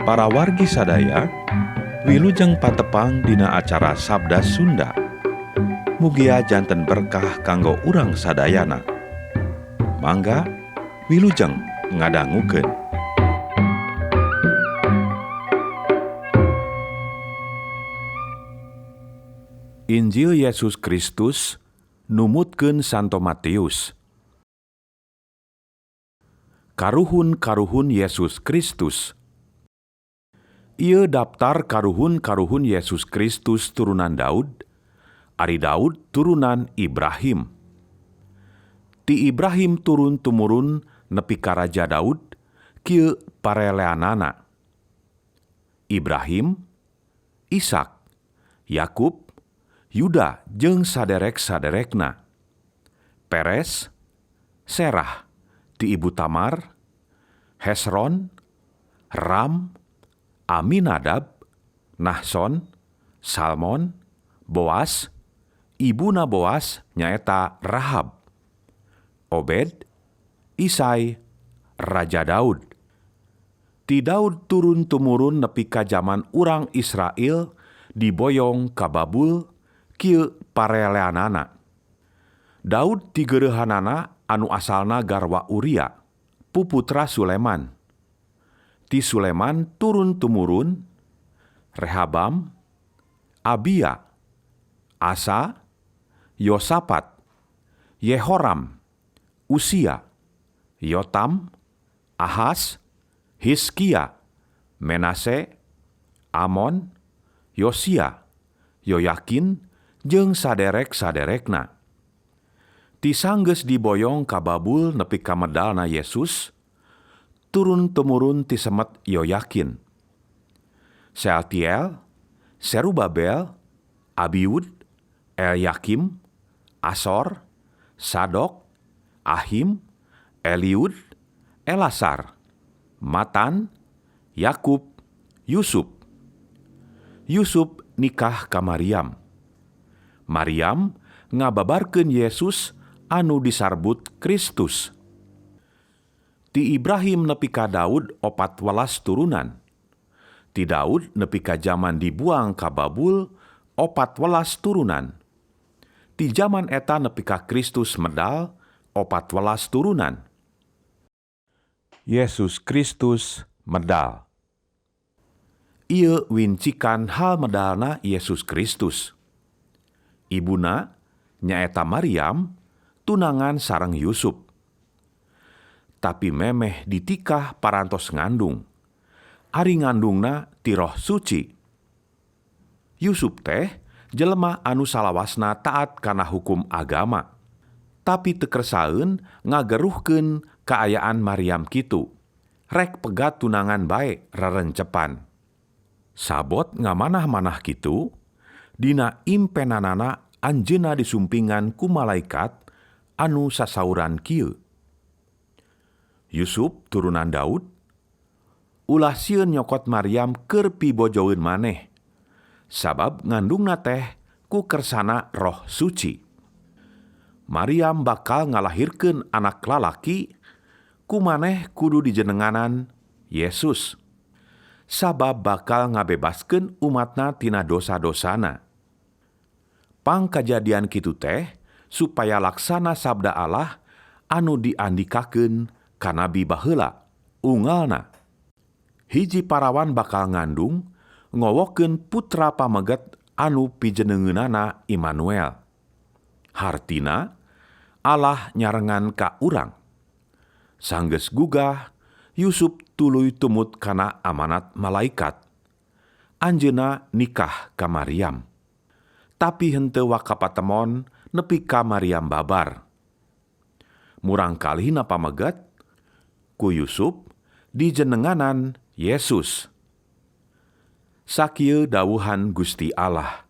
Para wargi sadaya, wilujeng patepang dina acara Sabda Sunda. Mugia janten berkah kanggo urang sadayana. Mangga wilujeng ngadangukeun. Injil Yesus Kristus numutkeun Santo Matius. Karuhun-karuhun Yesus Kristus. Ieu daftar karuhun-karuhun Yesus Kristus turunan Daud, ari Daud turunan Ibrahim. Ti Ibrahim turun tumurun nepi ka Raja Daud, kieu pareleanana. Ibrahim, Ishak, Yakub, Yuda jeung saderek-saderekna. Peres, Serah ti ibu Tamar, Hesron, Ram, Aminadab, Nahson, Salmon, Boas, ibuna Boas nyaeta Rahab, Obed, Isai, Raja Daud. Ti Daud turun tumurun nepi ka jaman urang Israel diboyong ka Babul kieu pareleanana. Daud tigereuhanana anu asalna garwa Uria, puputra Suleman. Ti Suleman turun tumurun Rehabam, Abia, Asa, Yosafat, Yehoram, Usia, Yotam, Ahas, Hizkia, Menase, Amon, Yosia, Yoyakin, jeung saderek-saderekna. Ti sanggeus diboyong ka Babul nepi ka medalna Yesus, turun tumurun ti semet Yoyakin. Sealtiel, Serubabel, Abiud, Elyakim, Asor, Sadok, Ahim, Eliud, Elasar, Matan, Yakub, Yusuf. Yusuf nikah ka Maryam. Maryam ngababarkeun Yesus anu disarbut Kristus. Ti Ibrahim nepi ka Daud 14 turunan. Ti Daud nepi ka jaman dibuang ka Babul 14 turunan. Ti jaman eta nepi ka Kristus medal 14 turunan. Yesus Kristus medal. Ieu wincikan hal medalna Yesus Kristus. Ibuna nyaeta Maryam tunangan sareng Yusuf. Tapi memeh ditikah parantos ngandung. Ari ngandungna ti Roh Suci. Yusuf teh jelema anu salawasna taat kana hukum agama. Tapi teu kersaeun ngageruhkeun kaayaan Maryam kitu. Rek pegat tunangan bae rerencepan. Sabot ngamanah-manah kitu, dina impenanana anjeunna disumpingan ku malaikat anu sasauran kieu. Yusuf turunan Daud, ulah sieun nyokot Maryam keur pibojoeun maneh, sabab ngandungna teh ku kersana Roh Suci. Maryam bakal ngalahirkeun anak lalaki, ku maneh kudu dijenenganan Yesus, sabab bakal ngabebaskeun umatna tina dosa-dosana. Pang kajadian kitu teh supaya laksana sabda Allah anu diandikakeun ka nabi baheula ungalna. Hiji parawan bakal ngandung ngowokeun putra pameget anu pijenengeunana Immanuel. Hartina Allah nyarengan ka urang. Sanggeus gugah, Yusuf tuluy tumut kana amanat malaikat. Anjeunna nikah ka Maryam. Tapi henteu wakapatemon nepi ka Maryam babar. Murangkalihna pameget ku Yusuf dijenenganan Yesus. Sakieu dawuhan Gusti Allah.